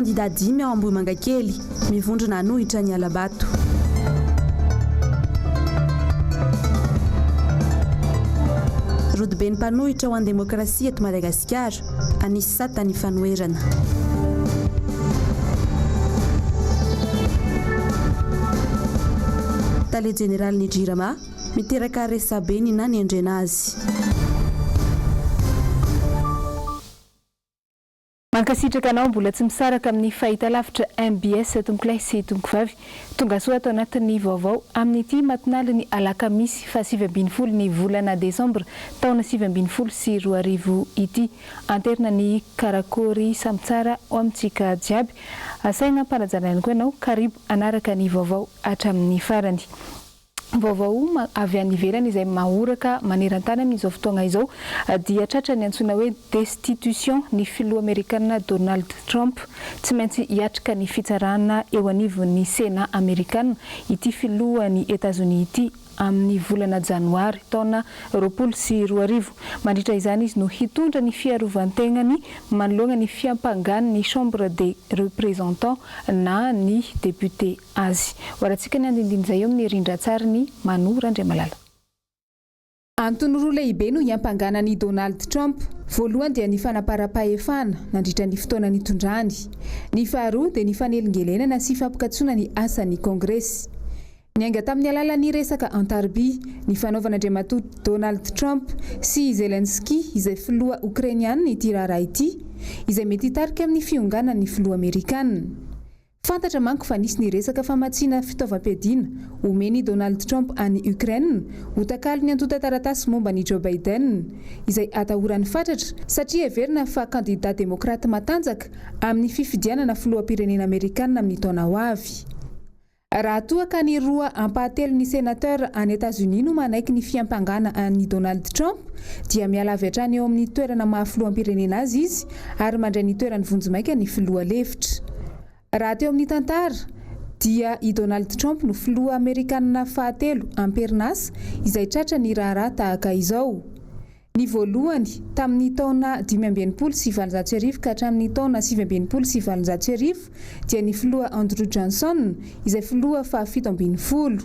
Kandida dimy ao Ambohimangakely, mivondrona hanohitra ny hala-bato. Rodoben'ny mpanohitra ho an'ny demokrasia eto Madagasikara, hanisy sata ny fanoherana. Tale jeneralin'ny Jirama, miteraka resabe ny nanendrena azy. Mankasitraka anao mbola tsy misaraka amin'ny fahitalavitra mbs tompokolahy sy tompokovavy. Tongasoa ato anatin'ny vaovao amin'ity matinalin'ny alakamisy faha 19 ny volana desambra taona 2019 ity. Anterina ny karakôry samy tsara ho amintsika jiaby. Asaina ampanajana ihany koa ianao karibo hanaraka ny vaovao hatramin'ny farany. Vaovao avy any ivelany izay mahoraka maneran-tany amin'izao fotoagna izao dia tratra ny antsoina hoe destitution ny filoha amerikana Donald Trump. Tsy maintsy hiatrika ny fitsarana eo anivon'ny Sénat amerikana ity filohan'i Etazonia ity amin'ny volana janoary taona 2020. Mandritra izany izy no hitondra ny fiarovan-tegnany manoloana ny fiampangan'ny Chambre des représentants na ny députés. Azy. Ho arantsika ny andinindin'izay eo amin'ny rindran-tsarin'i Mano Randriamalala. Antony roa lehibe no hiampangana an'i Donald Trump. Voalohany dia ny fanaparam-pahefana nandritra ny fotoana nitondrany. Ny faharoa dia ny fanelingelenana sy fampikatsoana ny asan'ny Kongresy. Niainga tamin'ny alalan'ny resaka an-tariby nifanaovan'Andriamatoa Donald Trump sy i Zelensky izay filoha Okrainiana ity raharaha ity, izay mety hitarika amin'ny fionganan'ny filoha Amerikana. Fantatra manko fa nisy ny resaka famatsiana fitaovam-piadiana omen'i Donald Trump an'i Ukraine ho takalon'ny antontan-taratasy momba an'i Joe Biden, izay atahorany fatratra satria heverina fa kandidà demokraty matanjaka amin'ny fifidianana filoham-pirenena amerikana amin'ny taona ho avy. Raha toa ka ny roa ampahatelon'ny Sénateur any Etazonia no manaiky ny fiampangana an'i Donald Trump dia miala avy hatrany eo amin'ny toerana maha filoham-pirenena azy izy ary mandray ny toerany vonjimaika ny filoha lefitra. Raha teo amin'ny tantara dia i Donald Trump no filoha amerikanina fahatelo am-perinasa izay tratra ny raharaha tahaka izao. Ny voalohany, tamin'ny taona 1865 ka hatramin'ny taona 1869, dia ny filoha Andrew Johnson, izay filoha faha-17.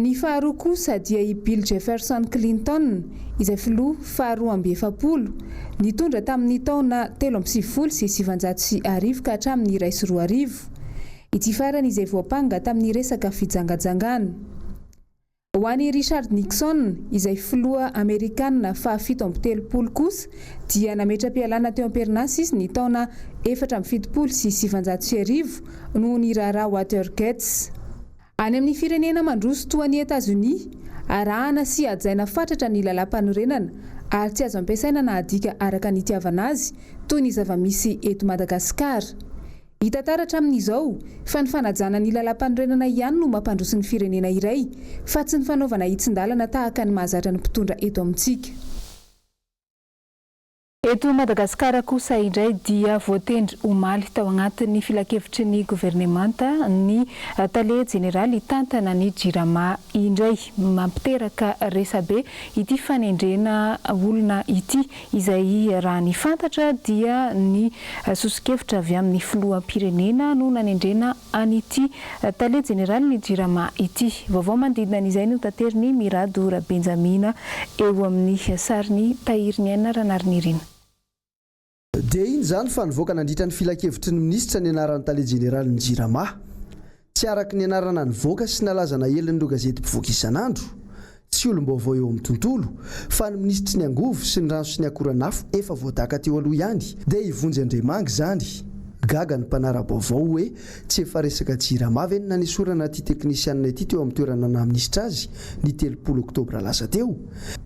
Ny faharoa kosa dia i Bill Jefferson Clinton, izay filoha faha-42, nitondra tamin'ny taona 1993 ka hatramin'ny 2001. Ity farany izay voampanga tamin'ny resaka fijangajangana. Ho an'i Richard Nixon, izay filoha amerikana faha-37 kosa, dia nametra-pialana teo am-perinasa izy ny taona 1974 noho ny raharaha Watergate. Any amin'ny firenena mandroso toa an'i Etazonia, arahana sy hajaina fatratra ny lalàmpanorenana ary tsy azo ampiasaina na adika araka ny itiavana azy toy ny zava-misy eto Madagasikara. Hita taratra amin'izao fa ny fanajana ny lalàmpanorenana ihany no mampandroso ny firenena iray fa tsy ny fanaovana hitsin-dalana tahaka ny mahazatra ny mpitondra eto amintsika. Eto Madagasikara kosa indray dia voatendry omaly tao agnatin'ny filankevitry ny governemanta ny tale jeneraly hitantana ny Jirama indray. Mampiteraka resabe ity fanendrena olona ity izay raha ny fantatra dia ny soso-kevitra avy amin'ny filoham-pirenena no nanendrena an'ity tale jeneralin'ny Jirama ity. Vaovao manodidina an'izay no taterin'i Mirado Rabenjamina eo amin'ny sarin'i Tahiriniaina Ranarinirina. Dia iny izany fa nivoaka nandritra ny filankevitry ny minisitra ny anaran'ny tale jeneralin'ny Jirama. Tsy araka ny anarana nivoaka sy nalaza naelin'ireo gazety mpivoaka isan'andro. Tsy olom-baovao eo amin'ny tontolo, fa ny minisitry ny angovo sy ny rano sy ny akoran'afo efa voadaka teo aloha ihany, dia i Vonjy Andriamanga izany. Gaga ny mpanara-baovao hoe tsy efa resaka Jirama ve ny nanesorana ity teknisianina ity teo amin'ny toerana naha minisitra azy ny 30 oktobra lasa teo,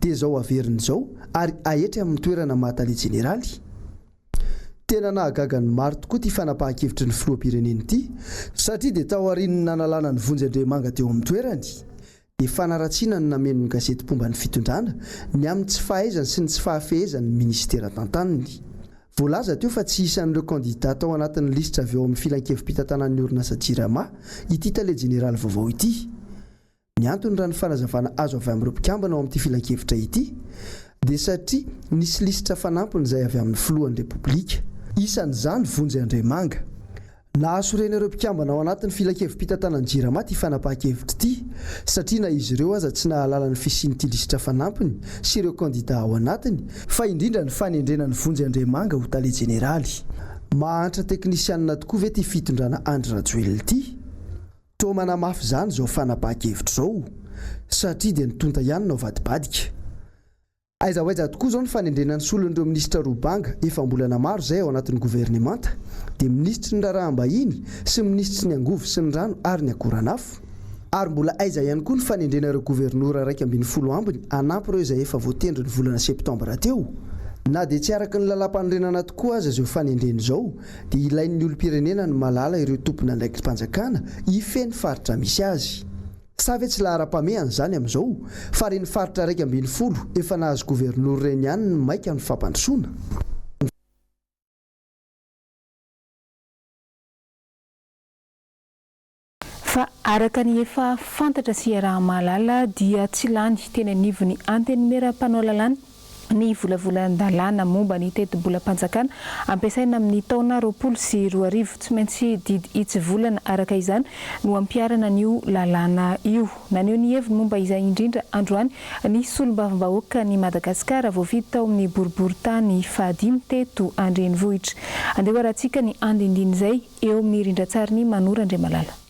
dia izao averiny izao ary aetry amin'ny toerana maha tale jeneraly. Tena nahagaga ny maro tokoa ity fanapahan-kevitry ny filoham-pirenena ity satria dia taorian'ny nanalana an'i Vonjy Andriamanga teo amin'ny toerany dia fanaratsiana no nameno ny gazety mpomba ny fitondrana ny amin'ny tsy fahaizany sy ny tsy fahafehezany ny minisitera tantaniny. Voalaza teo fa tsy isan'ireo kandidà tao anatin'ny lisitra avy ao amin'ny filankevi-pitantanan'ny orinasa Jirama ity tale jeneraly vaovao ity. Ny antony raha ny fanazavana azo avy amin'ireo mpikambana ao amin'ity filankevitra ity dia satria nisy lisitra fanampiny izay avy amin'ny filohan'ny Repoblika. Isan'izany Vonjy Andriamanga. Nahasorena ireo mpikambana ao anatin'ny filankevi-pitantanan'ny Jirama ity fanapahan-kevitra ity satria na izy ireo aza tsy nahalala ny fisian'ity lisitra fanampiny sy ireo kandida ao anatiny fa indrindra ny fanendrena an'i Vonjy Andriamanga ho tale jeneraly. Mahantra teknisianina tokoa ve ity fitondrana Andry Rajoelina ity? Toa manamafy izany izao fanapahan-kevitra izao satria dia ny tonta ihany no avadibadika. Aiza ho aiza tokoa izao ny fanendrena ny solon'ireo minisitra roa banga efa am-bolana maro izay ao anatin'ny governemanta, dia minisitry ny raharaham-bahiny sy minisitry ny angovo sy ny rano ary ny akoranafo? Ary mbola aiza ihany koa ny fanendrena ireo governora 11 ambiny hanampy ireo izay efa voatendry ny volana septambra teo? Na dia tsy araka ny lalàmpanorenana tokoa aza izao fanendrena izao dia ilain'ny olom-pirenena ny mahalala ireo tompon'andraikitrim-panjakana hifehy ny faritra misy azy. Sa ve tsy laharam-pahamehana izany amin'izao fa ireny faritra 11 efa nahazo governora ireny ihany no maika ny fampandrosoana? Fa araka ny efa fantatra sy iaraha-mahalala dia tsy lany teny anivon'ny Antenimiera mpanao lalàna ny volavolan-dalàna momba ny tetibolam-panjakana ampiasaina amin'ny taona 2020. Tsy maintsy didy hitsivolana araka izany no ampiharana an'io lalàna io. Naneho ny heviny momba izay indrindra androany ny solombavambahoakan'i Madagasikara voafidy tao amin'ny boriborintany fahadimy teto an-drenivohitra. Andeha ho arahantsika ny andinindin'izay eo amin'ny rindran-tsarin'i Manoro Andriamalala.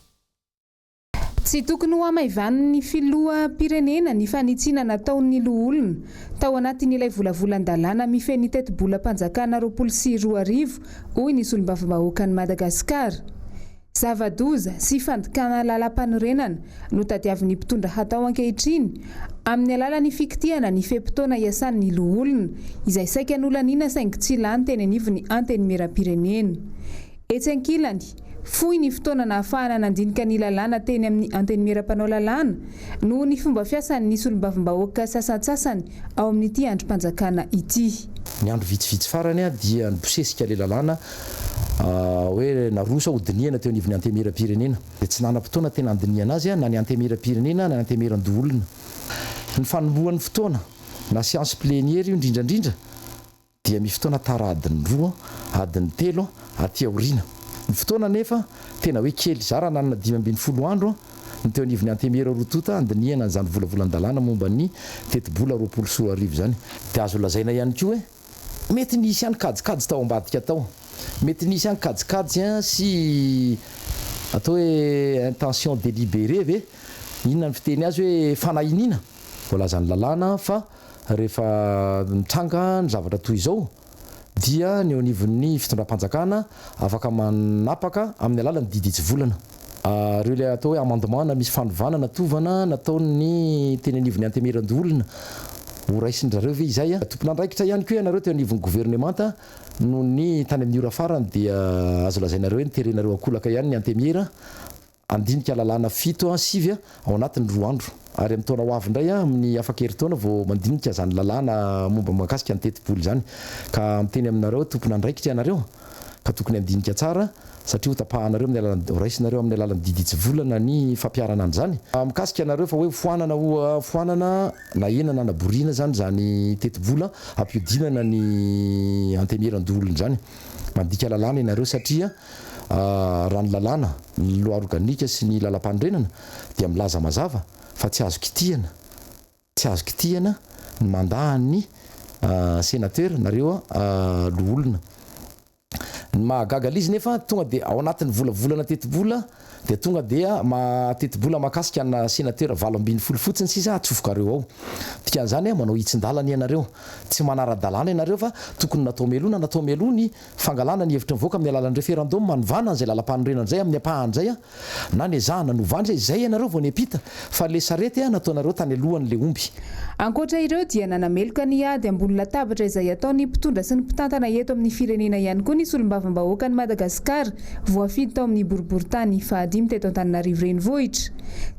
Tsy tokony hohamaivanin'ny filoham-pirenena ny fanitsiana nataon'ny loholona tao anatin'ilay volavolan-dalàna mifehy ny tetibolam-panjakana 2020, hoy ny solombavambahoakan'i Madagasikara. Zava-doza sy fandikana lalàmpanorenana no tadiavin'ny mpitondra hatao ankehitriny amin'ny alalan'ny fikitihana ny fe-potoana iasan'ny loholona, izay saika nolaniana saingy tsy lany teny anivon'ny Antenimierampirenena. Etsy ankilany, fohy ny fotoana nahafahana nandinika ny lalàna teny amin'ny Antenimiera mpanao lalàna noho ny fomba fiasan'ny solombavambahoaka sasantsasany ao amin'ity andrim-panjakana ity. Ny andro vitsivitsy farany dia nibosesika ilay lalàna hoe naroso hodinihana teo anivon'ny Antenimierampirenena. Dia tsy nanam-potoana tena handinihana azy na ny Antenimierampirenena na ny Antenimierandoholona. Ny fanombohan'ny fotoana, na séance plénière io indrindra indrindra, dia misy fotoana tara adiny roa, adiny telo aty aoriana. Ny fotoana anefa tena hoe kely, za raha nanana 15 andro ny teo anivon'ny Antenimiera roa tonta handinihana an'izany volavolan-dalàna momba ny tetibola 2020 izany. Dia azo lazaina ihany koa hoe mety nisy ihany kajikajy tao ambadika tao, mety nisy ihany kajikajy sy atao hoe intention délibérée ve, inona ny fiteny azy hoe fanahiniana, voalazan'ny lalàna fa Rehefa mitranga ny zavatra toy izao dia ny eo anivon'ny fitondram-panjakana afaka manapaka amin'ny alalan'ny didy hitsivolana. Ireo ilay atao hoe amendement na misy fanovana na tovana nataon'ny teny anivon'ny Antemierandoholona, ho raisin-dry zareo ve izay? Tompon'andraikitra ihany koa ianareo teo anivon'ny governemanta noho ny tany amin'ny ora farany dia azo lazainareo hoe noterenareo ankolaka ihany ny Antemiera Handinika lalàna fito an sivy ao anatin'ny roa andro. Ary amin'ny taona ho avy indray amin'ny afaka herintaona vao mandinika izany lalàna momba mahakasika ny tetibola izany. Ka miteny aminareo aho tompon'andraikitra ianareo ka tokony handinika tsara satria ho tapahanareo amin'ny alalan'ny ho raisinareo amin'ny alalan'ny didy hitsivolana ny fampiharana an'izany. Mikasika anareo fa hoe ho foanana ho foanana na hena na naboriana izany izany tetibola hampiodinana ny antemieran-doholona izany. Mandika lalàna ianareo satria Raha ny lalàna, ny loi organique sy ny lalampanorenana dia milaza mazava fa tsy azo kitihana, tsy azo kitihana ny mandat an'ny sénateur nareo loholona. Ny mahagaga ilay izy nefa tonga dia ao anatin'ny volavolana tetibola dia tonga dia tetibola mahakasika ana sénateur 18 fotsiny sisa atsofokareo ao. Dikan'izany manao hitsin-dalana ianareo, tsy manara-dalàna ianareo fa tokony natao mialoha na natao mialoha ny Fangalana ny hevitra mivoaka amin'ny alalan'ny referendum hanovana an'izay lalampanorenana izay amin'ny ampahany izay na nezahana novana izay, izay ianareo vao niampita fa le sarety nataonareo tany alohan'le omby. Ankoatra ireo dia nanameloka ny ady ambony latabatra izay ataon'ny mpitondra sy ny mpitantana eto amin'ny firenena ihany koa ny solombavambahoakan'i Madagasikara voafidy tao amin'ny boriborintany fahadimy teto Antananarivo Renivohitra.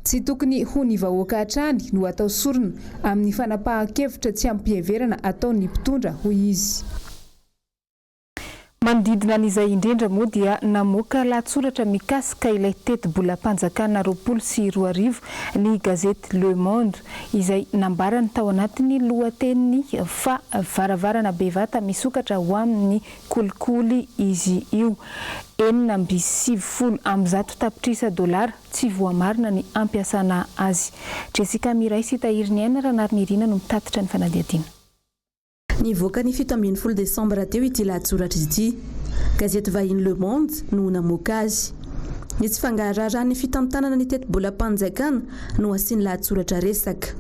Tsy tokony ho ny vahoaka hatrany no atao sorona amin'ny fanapahan-kevitra tsy amim-piheverana ataon'ny mpitondra, hoy izy. Manodidina an'izay indrindra moa dia namoaka lahatsoratra mikasika ilay tetibolam-panjakana 2020 ny gazety Le Monde izay nambarany tao anatin'ny lohateniny fa varavarana bevata misokatra ho amin'ny kolikoly izy io. 196 tapitrisa dolara tsy voamarina ny ampiasana azy. Jessica Miray sy Tahiriniaina Ranarinirina no mitatitra ny fanadihadiana. Nivoaka ny 17 desambra teo ity lahatsoratra ity. Gazety vahiny Le Monde no namoaka azy. Ny tsy fangaraharahan'ny fitantanana ny tetibolam-panjakana no asian'ny lahatsoratra resaka.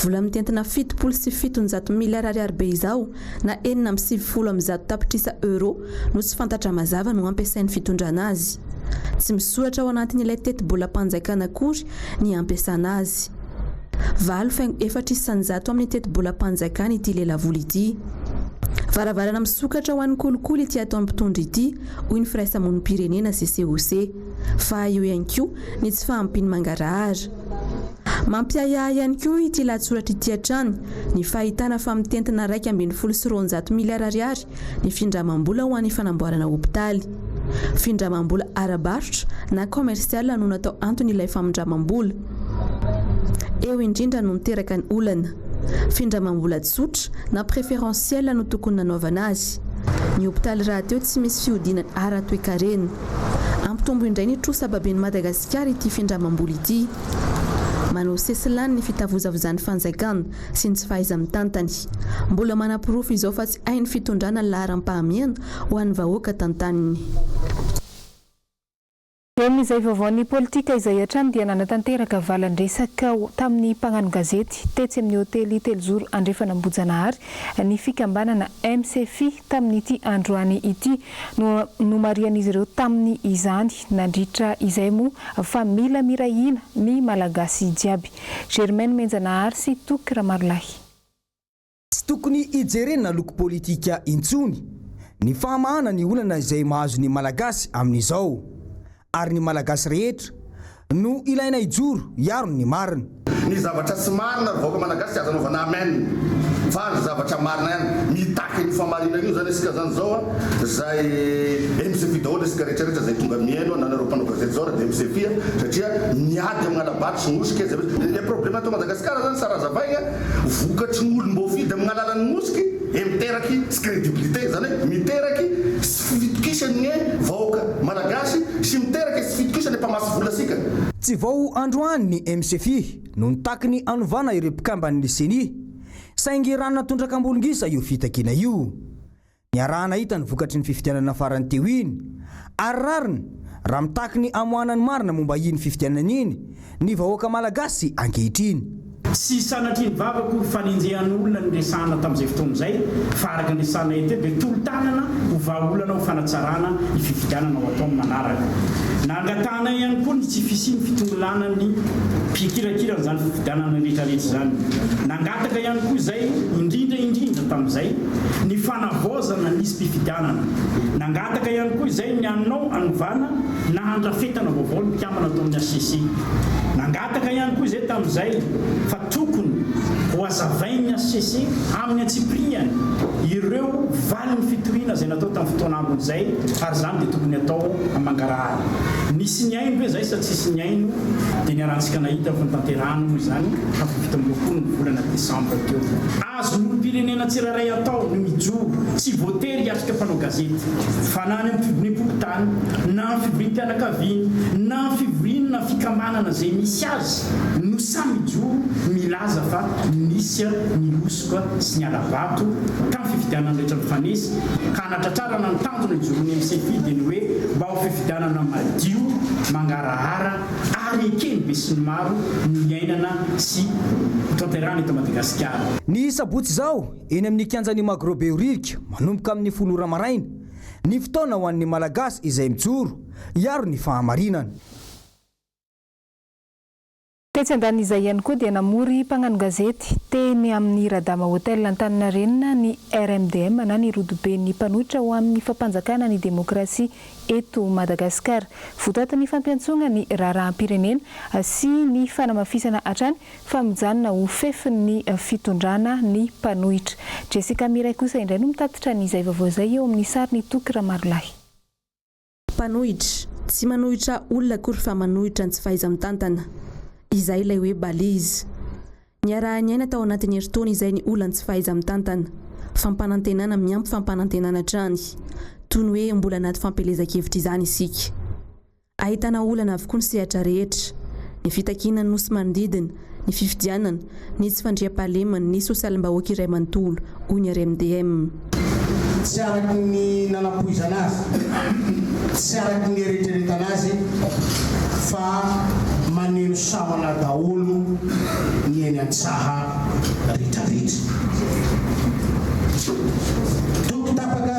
Vola mitentina 770 miliara ariary be izao na 196 tapitrisa euro no tsy fantatra mazava no ampiasain'ny fitondrana azy. Tsy misoratra ao anatin'ilay tetibolam-panjakana akory ny ampiasana azy. 8,4% amin'ny tetibolam-panjakana ity lelavola ity. Varavarana misokatra ho an'ny kolikoly ity ataon'ny mpitondra ity, hoy ny firaisamonim-pirenena CCOC. Fa eo ihany koa ny tsy fahampian'ny mangarahara. Mampiahiahy ihany koa ity lahatsoratra ity hatrany ny fahitana fa mitentina 211 miliara ariary ny findramam-bola ho an'ny fanamboarana hopitaly. Findramam-bola ara-barotra na commercial no natao anton'ilay famindramam-bola. Eo indrindra no niteraka ny olana. Findramam-bola tsotra na préférentiel no tokony nanaovana azy. Ny hopitaly rahateo tsy misy fihodinana ara-toekarena. Hampitombo indray ny trosa baben'i Madagasikara ity findramam-bola ity. Manao sesilany ny fitavozavozan'ny fanjakana sy ny tsy fahaiza-mitantany. Mbola manaporofo izao fa tsy hain'ny fitondrana ny laharam-pahamehana ho an'ny vahoaka tantaniny. Eo amin'izay vaovaon'ny politika izay hatrany dia nanatanteraka valan-dresaka tamin'ny mpagnano gazety tetsy amin'ny hotely Telozoro Andrefan'Ambohijanahary ny fikambanana MCFI tamin'ity androany ity. Nomarihan'izy ireo tamin'ny izany nandritra izay moa fa mila miray hina ny Malagasy jiaby. Germaine Menjanahary sy Toky Ramarolahy. Tsy tokony hijerena loko politika intsony ny fahamahana ny olana izay mahazo ny Malagasy amin'izao ary ny Malagasy rehetra no ilaina hijoro hiaro ny marina. Ny zavatra tsy marina ry vahoaka Malagasy tsy azo anaovana amen fa ny zavatra marina ihany. Mitaky an'io fahamarinana io zany isika zany zao a, zay MCFI daholo isika rehetra rehetra zay tonga mihaino a, na nareo mpanao gazety zao ary dia MCFI a, satria miady amin'ny hala-bato sy ny hosika izy. Le problème eto Madagasikara zany tsara hazavaigna, Vokatry ny olom-boafidy amin'ny alalan'ny mosiky e miteraky tsy crédibilité, izany hoe miteraky tsy fitokisan'ny vahoaka malagasy sy miteraky tsy fitokisan'ny mpamatsy vola antsika. Tsy vao androany ny MCFI no nitaky ny hanovana ireo mpikamban'ny Ceni, saingy rano natondraka am-bolongisa io fitakiana io. Niaraha-nahita ny vokatry ny fifidianana farany teo iny, ary rariny raha mitaky ny hamoahana ny marina momba iny fifidianana iny ny vahoaka malagasy ankehitriny. Tsy sanatria ny vava akory fanenjehan'olona no resahana tamin'izay fotoana izay fa araka ny resahanay teo dia tolo-tanana ho vahaolana ho fanatsarana ny fifidianana ho atao amin'ny manaraka. Nangatahanay ihany koa ny tsy fisian'ny fitongilanan'ny mpikirakira an'izany fifidianana rehetrarehetra izany. Nangataka ihany koa izay, indrindra indrindra tamin'izay, ny fanavaozana ny lisi-pifidianana. Nangataka ihany koa izay ny hanao hanovana na handrafetana vaovao ny mpikambana tao amin'ny hcc. Nangataka ihany koa izay tamin'izay fa tokony hohazavain'ny hcc amin'ny antsipiriany ireo valin'ny fitoriana izay natao tamin'ny fotoana ambiny izay ary izany dia tokony hatao amin'ny mangarahara. Nisy nihaino ve izay sa tsisy nihaino dia niarahantsika nahita ny fanatanterahana moa izany tamin'ny 27 ny volana desambra teo. Azon'ny olom-pirenena tsirairay atao ny mijoro, tsy voatery hiatrika mpanao gazety, fa na any amin'ny fivoriam-pokontany, na amin'ny fivoriam-pianakaviana, na amin'ny fivoriana na fikambanana izay misy azy no samy mijoro milaza fa nisy ny hosoka sy ny hala-bato tamin'ny fifidianana rehetra nifanesy ka hanatratrarana ny tanjona ijoroan'ny MCFI dia ny hoe mba ho fifidianana madio, mangarahara ary eken'ny besinimaro no iainana sy hotanterahana eto Madagasikara. Ny sabotsy izao, eny amin'ny kianjan'ny Magro Behoririka, manomboka amin'ny 10 ora maraina, ny fotoana ho an'ny Malagasy izay mijoro hiaro ny fahamarinana. Tetsy andanin'izay ihany koa dia namory mpagnano gazety teny amin'ny Radama Hotel Antaninarenina ny RMDM na ny Rodoben'ny mpanohitra ho amin'ny fampanjakana ny demokrasia eto Madagasikara. Votoatin'ny fampiantsoana ny raharaham-pirenena sy ny fanamafisana hatrany fa mijanona ho fefin'ny fitondrana ny mpanohitra. Jessica Miray kosa indray no mitatitra an'izay vaovao izay eo amin'ny sarin'i Toky Ramarolahy. Mpanohitra, tsy manohitra olona akory fa manohitra ny tsy fahaiza-mitantana. Izay ilay hoe balise. Niaraha-niaina tao anatin'ny herintaona izay ny olan'ny tsy fahaiza-mitantana. Fampanantenana miampy fampanantenana hatrany. Toy ny hoe mbola anaty fampielezan-kevitra izany isika. Ahitana olana avokoa ny sehatra rehetra. Ny fitakiana ny nosy manodidina, ny fifidianana, ny tsy fandriampahalemana, ny sosialim-bahoaka iray manontolo, hoy ny RMDM. Tsy araky ny nanampoizana azy, tsy araky ny eritreretana azy fa maneno sahona daholo ny eny an-tsaha retraretra. Toko tapaka,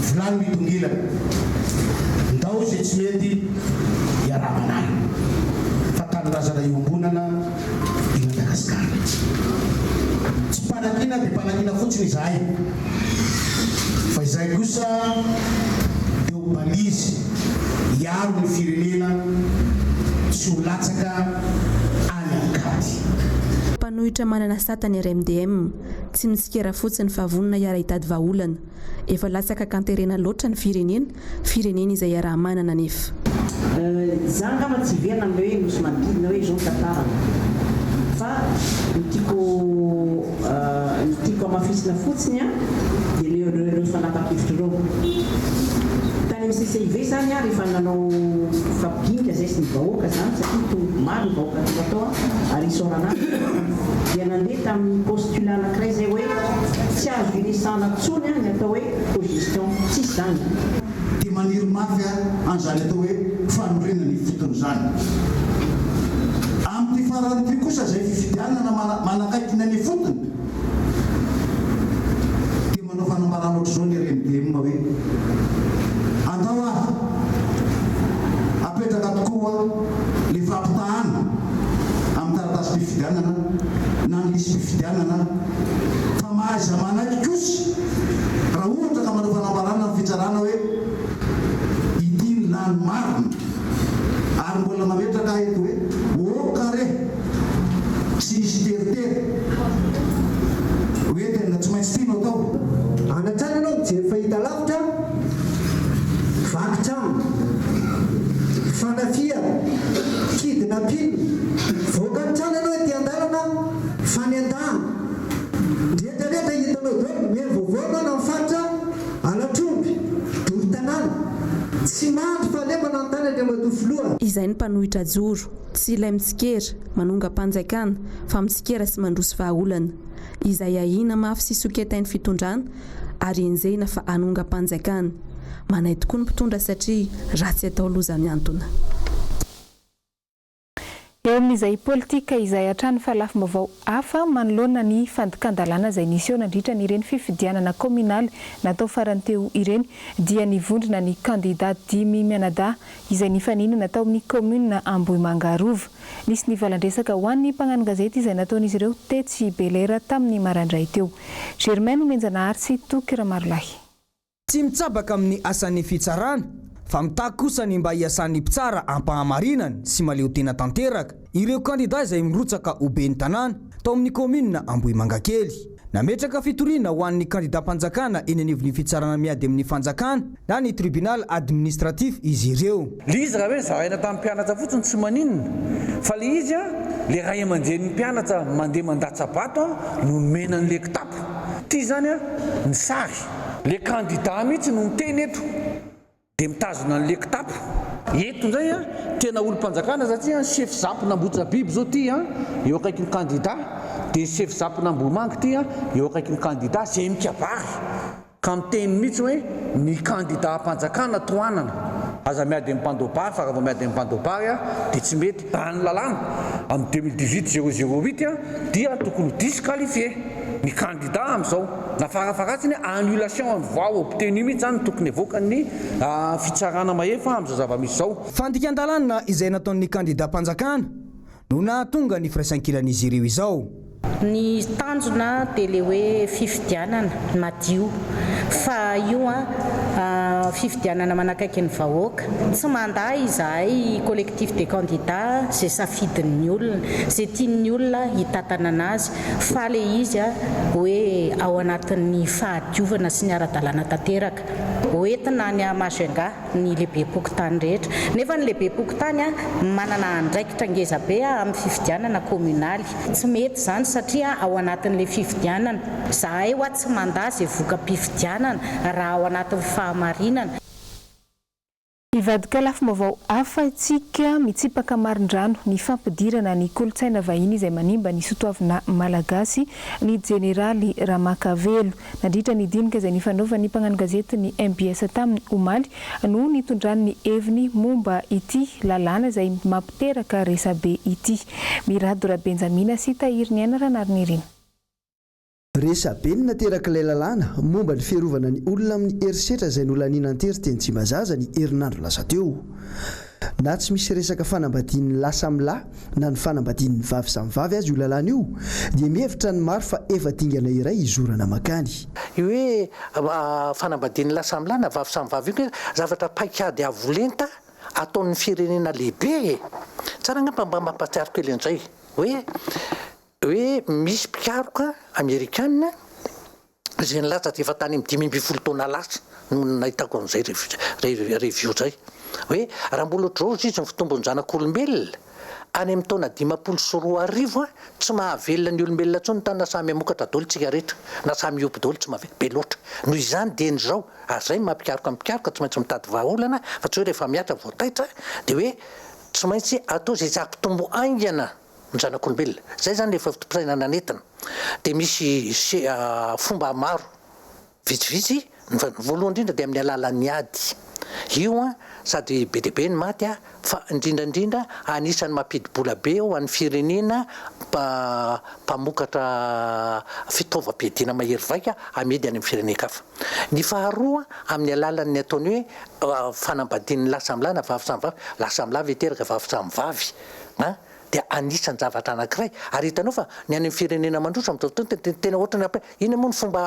vilany midongilana. Ndao izay tsy mety iaraha-manala fa tanindrazana iombonana i Madagasikara. Tsy mpanakiana dia mpanakiana fotsiny izahay fa izahay kosa dia ho balise hiaro ny firenena tsy ho latsaka any an-kady. Mpanohitra manana sata ny RMDM. Tsy mitsikera fotsiny fa vonona hiara-hitady vahaolana. Efa latsaka an-katerena loatra ny firenena, firenena izay iaraha-manana anefa. Za angamba tsy hiverina amin'ilay hoe nosy manodidina hoe izao ny tantarany fa ny tiako ny tiako hamafisina fotsiny an dia ireo ireo fanapa-kevitra ireo. Tany amin'ny CCIV izany an rehefa nanao fampidinika izay sy ny vahoaka izany satria tonga maro ny vahoaka tonga tao an ary isaorana azy dia nandeha tamin'ny postulat anankiray izay hoe tsy azo iresahana intsony ny atao hoe cogestion, tsisy izany. Dia maniry mafy aho an'izany atao hoe fanorenana ifotony izany. Amin'ity farany ity kosa izay fifidianana manakaiky ny any ifotony dia manao fanambarana ohatr'izao ny RMDM hoe andao ary apetraka tokoa ilay fampitahana amin'ny taratasim-pifidianana na ny lisi-pifidianana fa mahaiza manaiky kosa raha ohatra ka manao fanambarana ny fitsarana hoe ity ny lany marina ary mbola mametraka aho eto hoe ok re tsy hisy teritery hoe tena tsy maintsy ity no atao. Any an-trano ianao mijery fahitalavitra, vaky trano, fanafihana, kidnapping, mivoaka ny trano ianao ety an-dalana, fanendahana. Rehetra rehetra hitanao daholo, omeny vaovao ianao na amin'ny faritra halatr'omby, doro tanàna. Tsy mandry fahalemana ny tany Andriamatoa Filoha. Izay ny mpanohitra ajoro, tsy ilay mitsikera, manongam-panjakana, fa mitsikera sy mandroso vahaolana. Izay ahiana mafy sy soketain'ny fitondrana ary enjehina fa hanongam-panjakana. Manahy tokoa ny mpitondra satria ratsy atao loza mihantona. Eo amin'izay politika izay hatrany fa lafim-baovao hafa manoloana ny fandikan-dalàna izay niseho nandritra ny ireny fifidianana kaominaly natao farany teo ireny dia nivondrona ny kandida dimy mianadahy izay nifaninana tao amin'ny kaominina Ambohimanga Rova. Nisy ny valan-dresaka ho an'ny mpagnano gazety izay nataon'izy ireo tetsy Bel'Air tamin'ny maraindray teo. Germain Nomenjanahary sy Toky Ramarolahy. Tsy mitsabaka amin'ny asan'ny fitsarana, fa mitaky kosa ny mba hiasan'ny mpitsara am-pahamarinana sy mahaleotena tanteraka ireo kandida izay mirotsaka ho ben'ny tanàna tao amin'ny kaominina Ambohimangakely. Nametraka fitoriana ho an'ny kandidam-panjakana eny anivon'ny fitsarana miady amin'ny fanjakana na ny tribunal administratif izy ireo. Le izy raha hoe zaraina tamin'ny mpianatra fotsiny tsy maninona fa le izy an le ray aman-drenin'ny mpianatra mandeha mandatsa-bato an no nomena an'le kitapo. Ty zany an ny sary. Le candidat mihitsy no miteny eto de mitazona an'le kitapo. Eto indray an tena olom-panjakana satria ny chef zap n'Ambohitrabiby zao ty an eo akaikin'ny candidat de ny chef zap n'Ambohimanga ty an eo akaikin'ny candidat zay mikabary. Ka miteny mihitsy hoe ny kandidam-panjakana tohanana. Aza miady amin'ny mpandoa-bary fa raha vao miady amin'ny mpandoa-bary dia tsy mety. Raha ny lalàna amin'ny 2018 008 dia tokony ho disqualifié ny kandida amin'izao. Na farafaharatsiny annulation an'ny voix obtenue mihitsy izany no tokony avoakan'ny fitsarana mahefa amin'izao zava-misy izao. Fandikan-dalàna izay nataon'ny kandidam-panjakana. no nahatonga ny firaisankilan'izy ireo izao. Ny tanjona dia le hoe fifidianana madio fa io an fifidianana manakaiky ny vahoaka. Tsy mandà izahay collectif des candidats ze safidin'ny olona, ze tian'ny olona hitantana anazy fa le izy hoe ao anatin'ny fahadiovana sy ny ara-dalàna tanteraka. Hoentina any Majunga. ny lehibem-pokontany rehetra. Nefa ny lehibem-pokontany manana andraikitra ngeza be amin'ny fifidianana kominaly. Tsy mety izany satria ao anatin'ilay fifidianana. Zahay hoa tsy mandà izay voka-pifidianana raha ao anatin'ny fahamarinana. Hivadika lafim-baovao hafa isika, mitsipaka marindrano ny fampidirana ny kolontsaina vahiny izay manimba ny sotoavina malagasy ny jeneraly Ramakavelo. Nandritra ny dinika izay nifanaovan'ny mpagnano gazety ny mbs taminy omaly no nitondrany ny heviny momba ity lalàna izay mampiteraka resabe ity. Mirado Rabenjamina sy Tahiriniaina Ranarinirina. Resabe ny naterak'ilay lalàna momba ny fiarovana ny olona amin'ny herisetra izay nolaniana an-tery teny Tsimbazaza ny herinandro lasa teo. Na tsy misy resaka fanambadian'ny lahy samy lahy na ny fanambadian'ny vavy samy vavy aza io lalàna io dia mihevitra ny maro fa efa dingana iray hizorana mankany. Io hoe fanambadian'ny lahy samy lahy na vavy samy vavy io nge zavatra paikady avo lenta ataon'ny firenena lehibe e! Tsara angamba mba mampahatsiaro kely an'izay hoe hoe misy mpikaroka amerikana izay nilaza dia efa tany amin'ny 15 taona lasa no nahitako an'izay review izay hoe raha mbola ohatr'izao izy ny fitombon'ny zanak'olombelona any amin'ny taona 2050 tsy mahavelona ny olombelona intsony ny tany na samy hamokatra daholo tsika rehetra na samy hiompy daholo tsy mahavelona be loatra noho izany dieny izao ary izay no maha mpikaroka ny mpikaroka tsy maintsy mitady vahaolana fa tsy hoe rehefa mihatra vao taitra dia hoe tsy maintsy atao izay tsy hampitombo haingana ny zanak'olombelona. Izay izany ilay foto-pisainana nentina. Dia misy fomba maro vitsivitsy, ny voalohany indrindra dia amin'ny alalan'ny ady. Io an, sady be dia be ny maty an, fa indrindra indrindra anisan'ny mampidi-bola be ho an'ny firenena mpamokatra fitaovam-piadiana mahery vaika amidy any amin'ny firenen-kafa. Ny faharoa amin'ny alalan'ny ataony hoe fanambadian'ny lahy samy lahy na vavy samy vavy, lahy samy lahy ve hiteraka vavy samy vavy an? dia anisan'ny zavatra anankiray ary hitanao fa ny any amin'ny firenena mandroso amin'izao fotoana dia tena ohatran'ny amp inona moa ny fomba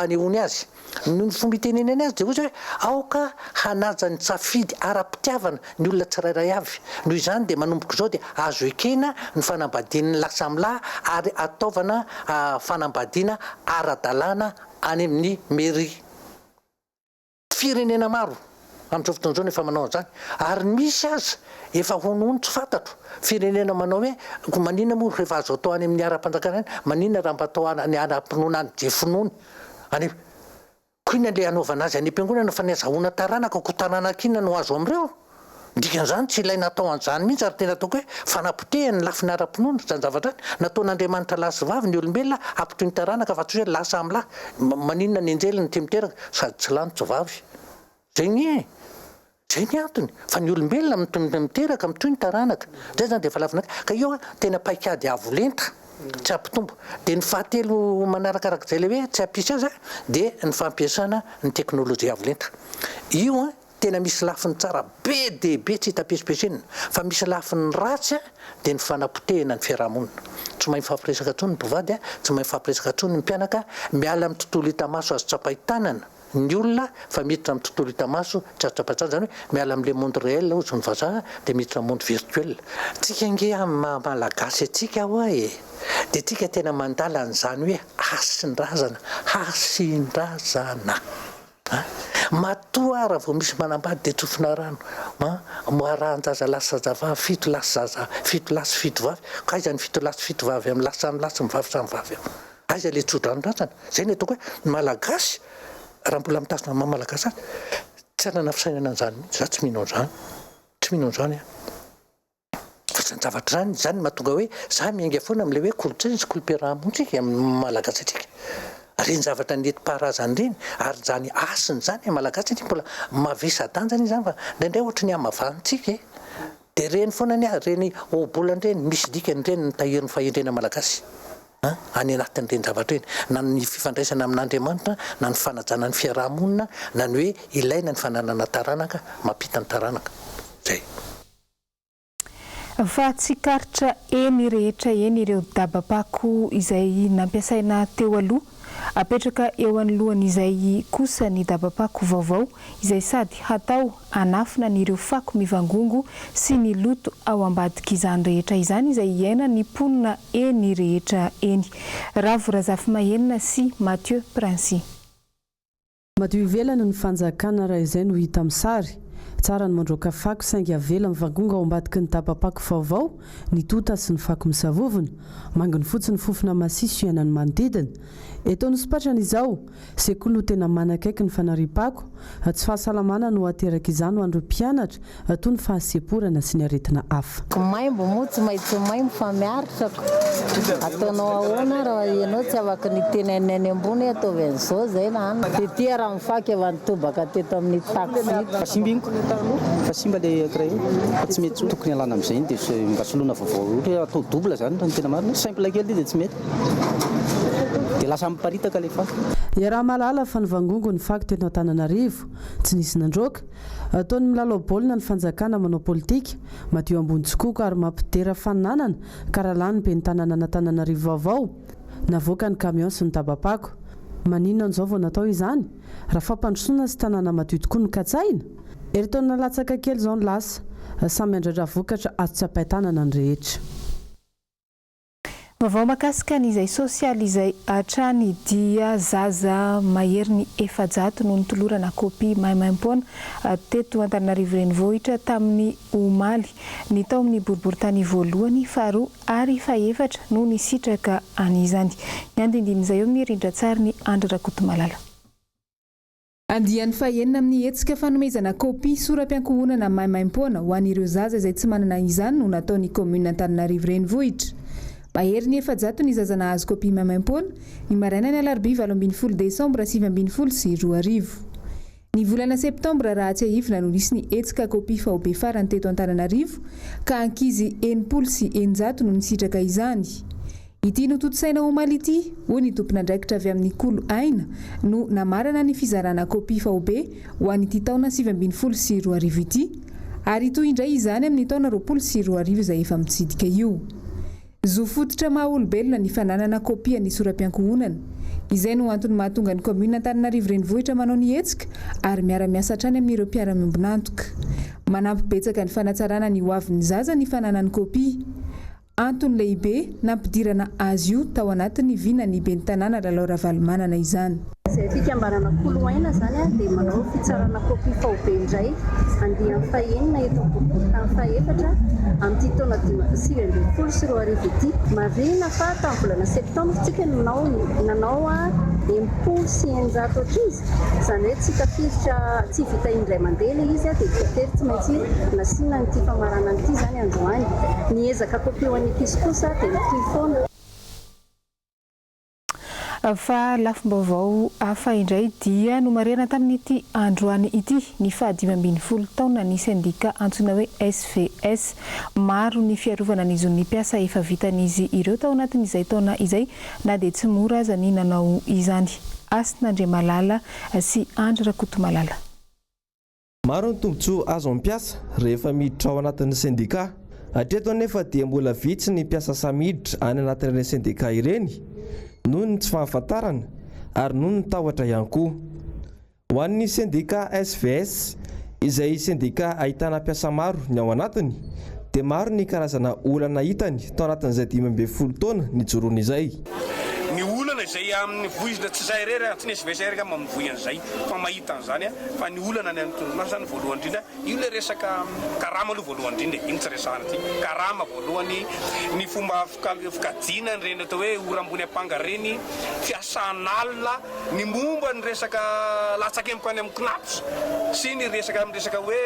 anehoany azy? Ny fomba itenenany azy dia hoy izy hoe aoka hanaja ny safidy ara-pitiavana ny olona tsirairay avy, noho izany dia manomboka izao dia azo ekena ny fanambadian'ny lahy samy lahy ary ataovana fanambadiana ara-dalàna any amin'ny mairie. Firenena maro amin'izao fotoana izao no efa manao an'izany ary misy aza efa honohono tsy fantatro, firenena manao hoe koa maninona moa rehefa azo atao any amin'ny ara-panjakana any, maninona raha mba atao any ara-pinoana any dia finoana any, koa inona ilay hanaovana azy any am-piangonana fa ny azahoana taranaka koa taranaka inona no azo amin'ireo? Ny dikan'izany tsy ilaina atao an'izany mihitsy ary tena ataoko hoe fanapotehana ny lafiny ara-pinoana izany zavatra izany. Nataon'Andriamanitra lahy sy vavy ny olombelona hampitohy ny taranaka fa tsy hoe lahy samy lahy. Maninona ny anjely no tia miteraka sady tsy lahy no tsy vavy. Izay anie e! Izay ny antony. Fa ny olombelona miteraka mitohy ny taranaka. Izay izany dia efa lafiny Ka io an, tena paikady avo lenta tsy hampitombo. Dia ny fahatelo manarakarak'izay ilay hoe tsy hampisy azy dia ny fampiasana ny teknolojia avo lenta. Io an, Tena misy lafiny tsara be dia be tsy hita pesipesenina, fa misy lafiny ratsy dia ny fanapotehina ny fiarahamonina. Tsy mahay mifampiresaka intsony ny mpivady, tsy mahay mifampiresaka intsony ny mpianaka, miala amin'ny tontolo hita maso azo tsapain-tanana ny olona fa miditra amin'ny tontolo hita maso tsy azo tsapain-tanana, izany hoe miala amin'ilay monde réel hozy ny vazaha dia miditra amin'ny monde virtuel. Tsika ange amin'ny maha malagasy antsika hoa e, dia tsika tena mandala an'izany hoe hasin-drazana, hasin-drazana. A! Matoa raha vao misy manambady dia tsofina rano a! Moarahan-jaza lahy sy zazavavy, fito lahy sy zaza, fito lahy sy fito vavy, ka aiza ny fito lahy sy fito vavy amin'ny lahy samy lahy sy ny vavy samy vavy ao? Aiza ilay tso-dranon-drazana? Izay no ataoko hoe ny Malagasy raha mbola mitazona ny maha Malagasy azy tsy hanana fisainana an'izany mihitsy, za tsy mino an'izany, tsy mino an'izany aho. Fa izany zavatra izany, izany no mahatonga hoe za miainga foana amin'ilay hoe kolontsaina sy kolom-piaraha-monina amin'ny maha Malagasy antsika. Ireny zavatra nentim-paharazana ireny ary izany hasina izany amin'ny Malagasy anie mbola mavesa-danja anie izany fa indraindray ohatry ny hamavanintsika e. Dia ireny foana anie, ireny ohabolana ireny, misy dikany ireny mitahiry ny fahendrena malagasy any anatin'ireny zavatra ireny, na ny fifandraisana amin'Andriamanitra, na ny fanajana ny fiaraha-monina, na ny hoe ilaina ny fananana taranaka, mampita ny taranaka. Izay. Fa tsikaritra eny rehetra eny ireo dabam-pako izay nampiasaina teo aloha. Apetraka eo anoloan'izay kosa ny dabam-pako vaovao izay sady hatao hanafina an'ireo fako mivangongo sy ny loto ao ambadik'izany rehetra izany izay iainan'ny mponina eny rehetra eny. Ravo Razafimahenina sy Mathieu Princi. Madio ivelany ny fanjakana raha izay no hita amin'ny sary. Tsara ny mandroaka fako saingy avela mivangongo ao ambadiky ny dabam-pako vaovao ny tota sy ny fako misavovona. Manginy fotsiny fofona masiso iainan'ny manodidina. Eto Anosipatrana izao, sekoly no tena manakaiky ny fanariam-pako. Tsy fahasalamana no aterak'izany ho an'ireo mpianatra toa ny fahasemporana sy ny aretina hafa. Maimbo moa tsy maintsy maimbo fa miaritra ko. Ataonao ahoana raha ianao tsy afaka niteny an'ny any ambony hoe ataovy an'izao izay na an. Dia ity raha mifaky efa nitobaka teto amin'ny taxi ito. Fa simba iny ko, fa simba le ankiray io, fa tsy mety tsony. Tokony alana amizay iny dia mba soloina vaovao ohatra hoe atao double zany raha ny tena marina, simple kely ity dia tsy mety. Dia lasa miparitaka ilay fako. Iaraha-mahalala fa nivangongo ny fako teto Antananarivo. Tsy nisy nandroaka. Toa ny milalao baolina ny fanjakana manao politika. Madio ambony tsikoko ary mampidera fananana ka raha lany ben'ny tanànan'Antananarivo vaovao, navoaka ny camion sy ny dabam-pako. Maninona no izao vao natao izany? Raha fampandrosoana sy tanàna madio tokoa no katsahina? Herintaona latsaka kely izao no lasa. Samy handraindra vokatra azo tsapain-tanana ny rehetra. Vaovao mahakasika ny izay sosialy izay hatrany dia zaza maherin'ny 400 no notolorana kopia maimaimpoana teto Antananarivo Renivohitra tamin'ny omaly. Ny tao amin'ny boriborintany voalohany, faharoa ary fahefatra no nisitraka an'izany. Ny andindinin'izay eo amin'ny rindran-tsarin'i Andry Rakotomalala. Andiany fahenina amin'ny hetsika fanomezana kopia sora-piankohonana maimaimpoana ho an'ireo zaza izay tsy manana izany no nataon'ny kaominina Antananarivo Renivohitra. Mahery ny 400 ny zaza nahazo kopia maimaimpoana, ny marainan'ny alarobia 18 desambra 2019. Ny volana septambra raha tsiahivina no nisy ny hetsika kopia faobe farany teto Antananarivo ka ankizy 660 no nisitraka izany. Ity notontosaina omaly ity, hoy ny tompon'andraikitra avy amin'ny Kolo Aina, no namarana ny fizarana kopia faobe ho an'ity taona 2019 ity, ary hitohy indray izany amin'ny taona 2020 izay efa mitsidika io. Zo fototra maha olombelona ny fananana kopia ny sora-piankohonana. Izay no antony mahatonga ny kaominina Antananarivo Renivohitra manao ny hetsika ary miara-miasa hatrany amin'ireo mpiara-miombon'antoka. Manampy betsaka ny fanatsarana ny hoavin'ny zaza ny fananany kopia. Antony lehibe nampidirana azy io tao anatin'ny vinan'ny ben'ny tanàna Lalao Ravalomanana izany. Izay fikambanana Kolo Aina izany dia manao fitsarana kopia faobe indray andiany fahenina eto amin'ny boriborintany fahefatra amin'ity taona 2019 ity. Marihina fa tamin'ny volana septambra isika no nanao 660 ankizy. Izany hoe tsy tafiditra, tsy vita indray mandeha ilay izy dia voatery tsy maintsy nasiana an'ity famaranana ity izany androany. Ny ezaka kopia ho an'ny ankizy kosa dia mitohy foana. Fa lafim-baovao hafa indray dia nomarihana tamin'ity androany ity ny faha-15 taonan'ny sendika antsoina hoe SVS. Maro ny fiarovana ny zon'ny mpiasa efa vitan'izy ireo tao anatin'izay taona izay na dia tsy mora aza ny nanao izany. Hasina Andriamalala sy Andry Rakotomalala. Maro ny tombontsoa azon'ny mpiasa rehefa miditra ao anatin'ny sendikà. Hatreto anefa dia mbola vitsy ny mpiasa sahy miditra any anatin'ireny sendikà ireny noho ny tsy fahafantarana ary noho ny tahotra ihany koa. Ho an'ny sendikà SVS, izay sendikà ahitana mpiasa maro ny ao anatiny, dia maro ny karazana olana hitany tao anatin'izay 15 taona nijoroany izay. Ny olana izay amin'ny voizina, tsy izaho irery, tsy ny SVS irery angamba mivoy an'izay fa mahita an'izany fa ny olana any amin'ny orinasa izany voalohany indrindra, io ilay resaka karama aloha voalohany indrindra e, iny tsy resahana ity, karama voalohany, ny fomba fikajiana an'ireny atao hoe ora ambony ampanga ireny, fiasana alina. Ny momba ny resaka latsakemboka any amin'ny Cnaps sy ny resaka amin'ny resaka hoe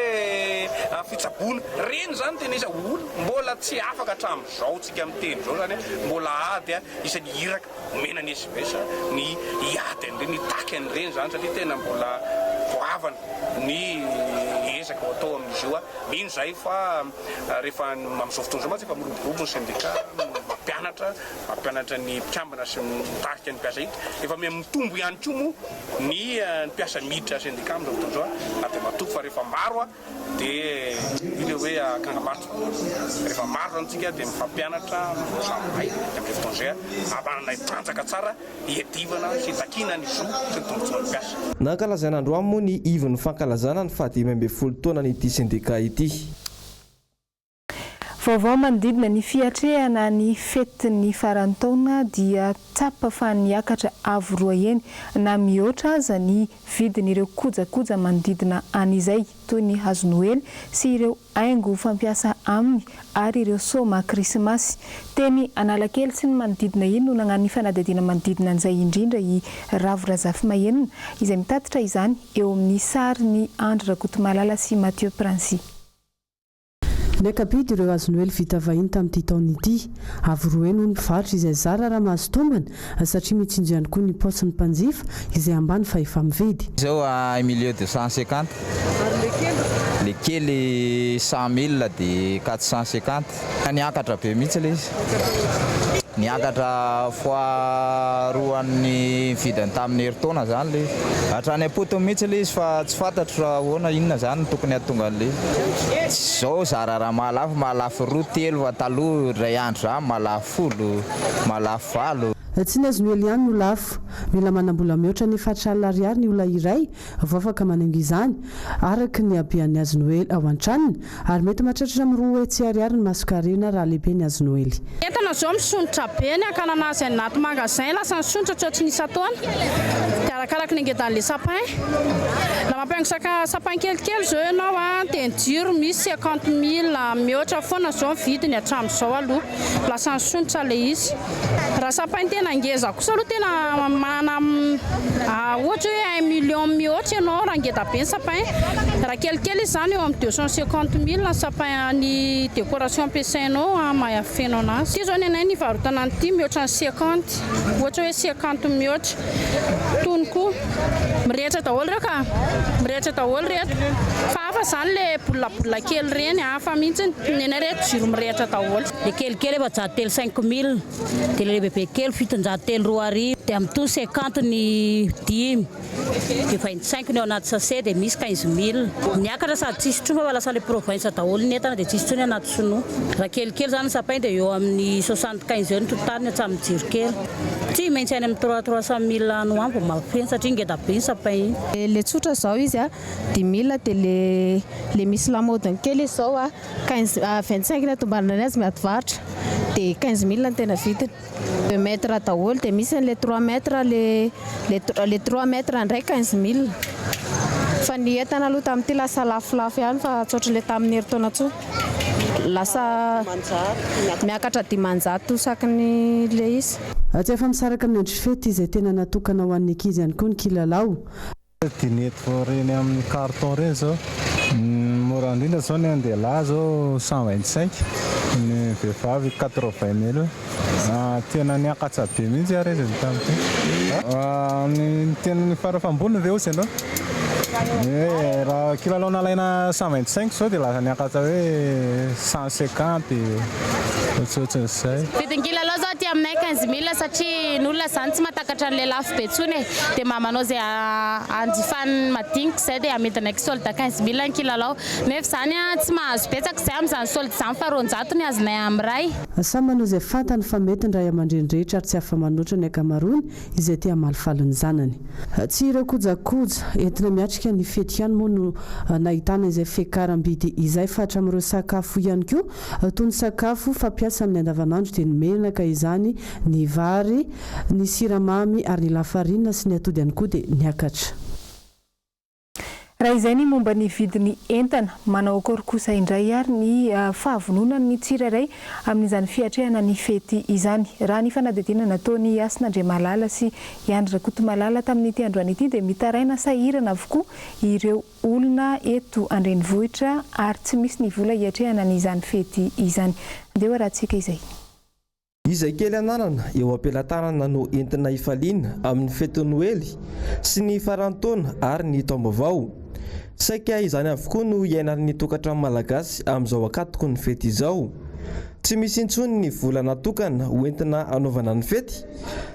fitsaboana, ireny izany tena iza olona mbola tsy afaka hatramin'izao tsika miteny izao izany mbola ady isan'ny iraka omena ny SVS ny hiady an'ireny hitaky an'ireny izany satria tena mbola goavana ny ezaka ho atao amin'izy io. Mino izahay fa rehefa amin'izao fotoana izao mantsy efa miroborobo ny sendika. mpianatra, mampianatra ny mpikambana sy mitarika ny mpiasa hiditra. Efa miha mitombo ihany koa moa ny mpiasa miditra sendika amin'izao fotoana izao ary dia matoky fa rehefa maro dia io ilay hoe akanga mato. Rehefa maro izany isika dia mifampianatra, samy mahay dia amin'izay fotoana izay manana tanjaka tsara hiadivana sy hitakiana ny zo sy ny tombontsoan'ny mpiasa. Nankalazaina androany moa ny ivon'ny fankalazana ny faha-15 taonan'ity sendika ity. Vaovao manodidina ny fiatrehana ny fetin'ny faran'ny taona dia tsapa fa niakatra avo roa heny na mihoatra aza ny vidin'ireo kojakoja manodidina an'izay toy ny hazo noely sy ireo haingo fampiasa aminy ary ireo soma krismasy. Teny Analakely sy ny manodidina iny no nagnano ny fanadihadiana manodidina an'izay indrindra i Ravo Razafimahenina izay mitatitra izany eo amin'ny sarin'i Andry Rakotomalala sy Mathieu Princy. Niaka-bidy ireo hazo noely vita vahiny tamin'ity taona ity. Avo roa heny hoy ny mpivarotra izay zara raha mahazo tombony satria mitsinjo ihany koa ny paosin'ny mpanjifa izay ambany fahefa-mividy. Izao un million 250. Ary le kely? Le kely 100 mille de 450. Niakatra be mihitsy le izy. Niakatra fois roan'ny vidiny tamin'ny herintaona zany le izy. Hatrany am-potony mihitsy le izy fa tsy fantatro raha ahoana inona zany no tokony hahatonga an'le izy. Tsy zao zara raha mahalafo, mahalafo roa telo fa taloha indray andro zany mahalafo folo, mahalafo valo. Tsy ny hazo noely ihany no lafo. Mila manam-bola mihoatra ny 4000 ariary ny olona iray vao afaka manaingo izany, araka ny habean'ny hazo noely ao an-tranony, ary mety mahatratra hatramin'ny 200 ariary ny masonkarena raha lehibe ny hazo noely. Entana zao misondrotra be ny hakanana azy any anaty magasin lasa nisondrotra tsy ohatry ny isan-taona dia arakaraky ny angedan'le sapin raha mampihaingo saka sapin kelikely zao ianao a dia ny jiro misy 50 mille mihoatra foana zao ny vidiny hatramin'izao aloha lasa nisondrotra le izy. Raha sapin tena ngeza kosa aloha tena manana ohatra hoe un million mihoatra ianao raha ngeda be ny sapin. Raha kelikely izy izany eo amin'ny 250 mille ny sapin ny décoration ampiasainao mahafeno anazy. Ity izao ny anay ny ivarotana an'ity mihoatra ny 50, ohatra hoe 50 mihoatra. Itony koa mirehitra daholo ireo ka, mirehitra daholo ireto. Fa hafa izany ilay bolabola kely ireny, hafa mihitsy. Ny anay ireto jiro mirehitra daholo. Le kelikely 400 5000, dia le lehibebe kely 2720, dia amin'itony 50 ny dimy, dia 25 ny ao anaty sachet, dia misy 15000. Niakatra sady tsisy intsony fa lasa le province daholo ny entana dia tsisy intsony anaty sinoa. Raha kelikely izany ny sapin dia eo amin'ny 75 eo ny totaliny hatramin'ny jiro kely. Tsy maintsy any amin'ny trois 300 mille any ho any vao mahafeno satria ngeda be ny sapin iny. Le tsotra zao izy a, 10 mille dia le le misy lamaodiny kely izy zao a, 15 25 ny atombanana azy miady varotra dia 15 mille ny tena vidiny. 2 mètres daholo dia misy an'ilay 3 mètres le le le 3 mètres indray 15 mille. Fa ny entana aloha tamin'ity lasa lafolafo ihany fa tsy ohatran'ilay tamin'ny herintaona intsony. Lasa miakatra 500 isaky ny le izy. Tsy afa-misaraka amin'ny andro fety izay tena natokana ho an'ny ankizy ihany koa ny kilalao. Dinette ireny amin'ny carton ireny zao, ny mora indrindra zao ny an-dehilahy zao 125, ny vehivavy 80 mille. Tena niakatra be mihitsy ary izy tamin'ity. Ny tena ny farafamboniny ve ozy ianao? Hoe raha kilalao nalaina 125 zao dia lasa niakatra hoe 150 ohatsohatsin'izay. Vidin'ny kilalao zao aty aminay 15 mille satria ny olona zany tsy mahatakatra an'ilay lafo be intsony e. Dia mba manao izay hanjifan'ny madinika izay dia amidinay solde 15 mille ny kilalao. Nefa izany tsy mahazo betsaka izay amin'izany solde izany fa 200 ny azonay amin'ny iray. Samy manao izay fantany fa mety ny ray aman-dreny rehetra ary tsy afa-manoatra ny ankamaroany izay te hamalifaly ny zanany. Tsy ireo kojakoja entina miatrika ny fety ihany moa no nahitana izay fiakaram-bidy izay fa hatramin'ireo sakafo ihany koa toy ny sakafo fampiasa amin'ny andavanandro dia ny menaka izany, ny vary, ny siramamy ary ny lafarinina sy ny atody ihany koa dia niakatra. Raha izay ny momba ny vidin'ny entana, manao akory kosa indray ary ny fahavononan'ny tsirairay amin'izany fiatrehana ny fety izany. Raha ny fanadihadiana nataon'i Hasina Andriamalala sy i Andry Rakotomalala tamin'ity androany ity dia mitaraina sahirana avokoa ireo olona eto an-drenivohitra ary tsy misy ny vola hiatrehana an'izany fety izany. Andeha ho arahantsika izay. Izay kely ananana eo am-pelatanana no entina hifaliana amin'ny fetin'ny Noely sy ny faran'ny taona ary ny taom-baovao. Saika izany avokoa no iainan'ny tokantrano malagasy amin'izao ankatoky ny fety izao. Tsy misy intsony ny vola natokana hoentina hanaovana ny fety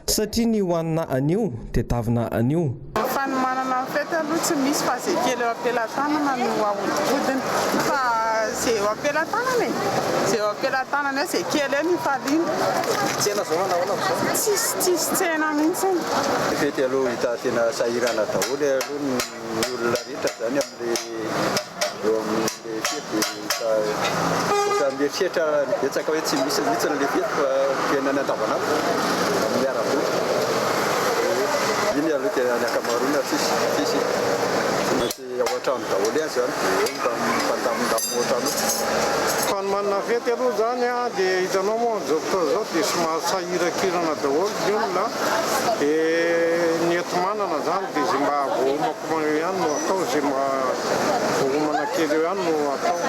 satria ny hohanina anio tedavina anio. Ny fanomanana ny fety aloha tsy misy fa ze kely eo am-pelatanana no ahodikodina fa ze eo am-pelatanana e! Ze eo am-pelatanana eo ze kely eo no ifaliana. Tsena zao manao ahoana amin'izao? Tsisy tsisy tsena mihitsy. Ny fety aloha hita tena sahirana daholo aloha ny Ny olona rehetra zany amle eo amle fety fa ohatran'ny mieritreritra ny betsaka hoe tsy misy mihitsy le fety fa fiainana andavanandro amin'ny ara-bola. Iny aloha tena ny ankamaroany tsisy tsisy tsy maintsy ao an-trano daholo ihany zany dia eo mba mifandamindamina ao an-trano ao. Fanomanana fety aloha zany dia hitanao moa amin'izao fotoana izao dia somary sahirakirana daholo ny olona dia ny enti-manana zany Dia izay mba voaomakomana eo ihany no atao, izay mba voaomana kely eo ihany no atao.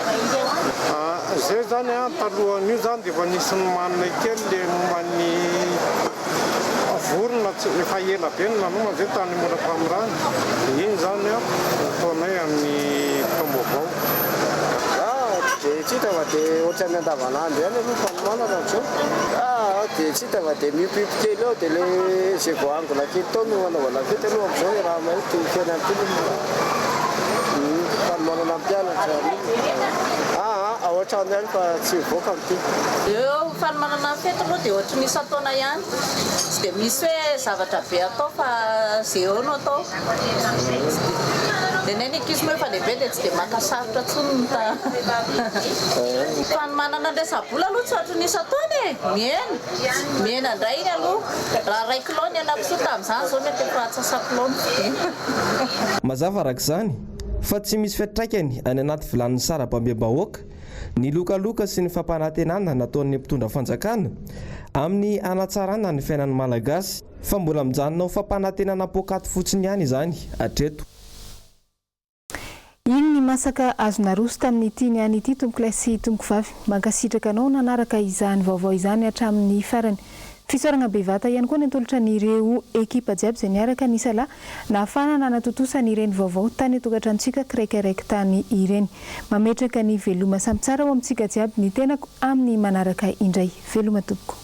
Izay izany an, talohan'io izany dia efa nisy nomaninay kely ilay momba ny vorona, efa ela be no nanomana izay tany Mora-Pamirana, dia iny izany an, nataonay amin'ny taom-baovao. Dia tsy hita fa dia ohatran'ny andavanandro ihany aloha ny fanomanana amin'izao. Dia tsy hita fa dia miompiopy kely eo dia le izay voaangona kely tao no anaovana fety aloha amin'izao e, raha mahita ity fiainana ity aloha fanomanana mpianatra aa ao an-trano ihany fa tsy mivoaka amin'ity. Eo fanomanana ny fety aloha dia ohatry ny isan-taona ihany, tsy dia misy hoe zavatra be atao fa izay eo no atao. Dia ny ankizy moa efa lehibe dia tsy dia maka sarotra intsony ny ta. Fanomanana ny resa-bola aloha tsy ohatry ny isan-taona e! Mihena, mihena indray iny aloha. Raha iray kilao ny henakisoa tamin'izany izao mety efa antsasa-kilao ny vidiny. Mazava araka izany fa tsy misy fiantraikany any anaty vilanin'ny sarabambem-bahoaka ny lokaloka sy ny fampanantenana nataon'ny mpitondra fanjakana amin'ny hanatsarana ny fiainan'ny Malagasy. Fa mbola mijanona ho fampanantenana poakaty fotsiny ihany izany hatreto. Iny ny masaka azo naroso tamin'ity niany ity tompokolahy sy tompokovavy. Mankasitraka anao nanaraka izany vaovao izany hatramin'ny farany. Fisaoragna bevata ihany koa natolotra an'ireo ekipa jiaby izay niaraka nisalahy nahafahana nanatontosa an'ireny vaovao tany an-tokantranontsika kiraikiraiky tany ireny. Mametraka ny veloma samy tsara ho amintsika jiaby ny tenako amin'ny manaraka indray. Veloma tompoko.